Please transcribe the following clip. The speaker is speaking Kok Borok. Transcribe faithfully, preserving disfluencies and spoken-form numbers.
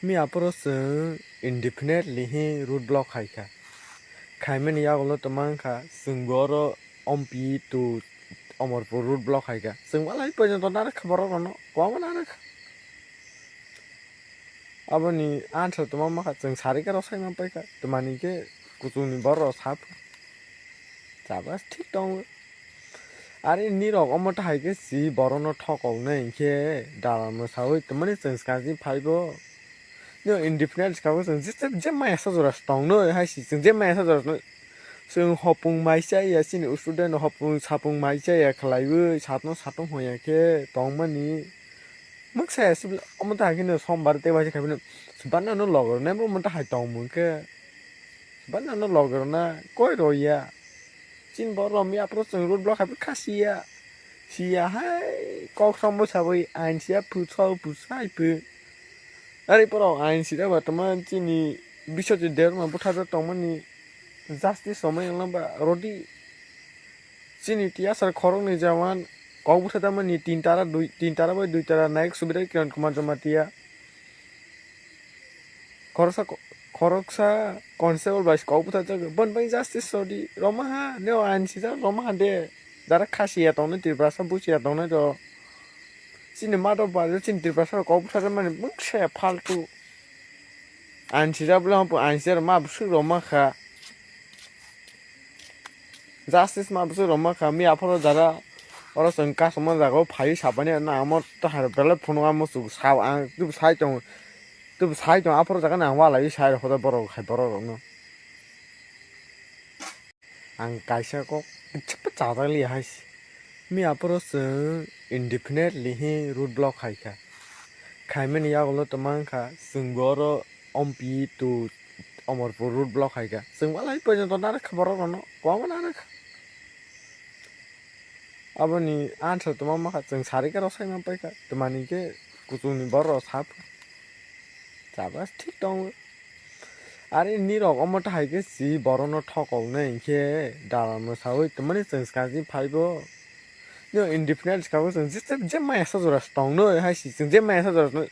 Mi aphuru chwng indefinitely hi road block hai kha. Khaimani yagulo tongma wngkha, chwng bo oro Ompi to Omorpur road block hai kha. Chwng walai porjonto narwk kha borok rokno, kwbangma narwk kha. Aboni answer tongma wngkha, chwng sari khe rw sai man pai kha. Twmani khe kuchukni borok rok sa pho. Chaba thik tongo. Are nirok omo tahai khe si borokno thokoknai hinkhe dalal mwsawi tongmani chwng swkang si phaibo. Nirok indefinite swkang chwng je, je, je maya sa jora se tongnai hai si chwng je maya sa jora se tongnai. Chwng hopung mai chaya chini student hopung sapung mai chaya khlaiwi satno satong hoya khe tongmani. Mwksa ya sibla omo tahai khe no sombar tei waisa khaibino. Sibana no logor nai bo omo tahai tongmung khe. Bana no logor na koi roya. Chin bo rom ya pro chwng road block hai kha siya. Siya hai kok sombo sawi ain siya phu so phu sai phu. Ari pro ain sida ba tama chini biso je der ma butha da tongmani justice somai yang ba rodi. Chini tiya sar khorok ni jawan kok butha da mani tin tara dui tin tara bai dui tara naik subidar Kiran Kumar Jamatia. Khoroksa, khoroksa constable bai kok bwthajak, boni bagwi justice rwdi, rwma ha, neo ain sijak rwma ha de, jara khasi ya tongnai, Tiprasa buchi ya tongnai do. Chini madok bai chini Tiprasa rok kok bwthajak mani mungsa ya faltu. Ain sijak bwle hwnba ain sijak ma bwswk rwma kha. Justice ma bwswk rwma kha, mi aphoro jara oro chwng kasamo jaga o phaiwi sabani na amo tahar belai phunuk amo chwng sa ang tubu sai tongo, tubu sai tongo aphoro jaga ni ang walaiwi sai rokho borok hai borok rokno. Ang kaisa kok kichikpa chajak liya hai se. Mi aphoro chwng indefinitely hi road block hai kha. Khaimani yagulo tongma wngkha chwng bo oro Ompi to Omorpur road block hai kha. Chwng walai porjonto narwk kha borok rokno, kwbangma narwk kha. Aboni answer tongma wngkha chwng sari khe rw sai man pai kha. Twmani khe kuchukni borok rok sa pho. Chaba thik tongo. Are nirok omo tahai khe si borokno thokoknai hinkhe dalal mwsawi tongmani chwng swkang si phaibo. Nirok indefinite swkang chwng je, je, je maya sa jora se tongnai hai si chwng je maya sa jora se tongnai.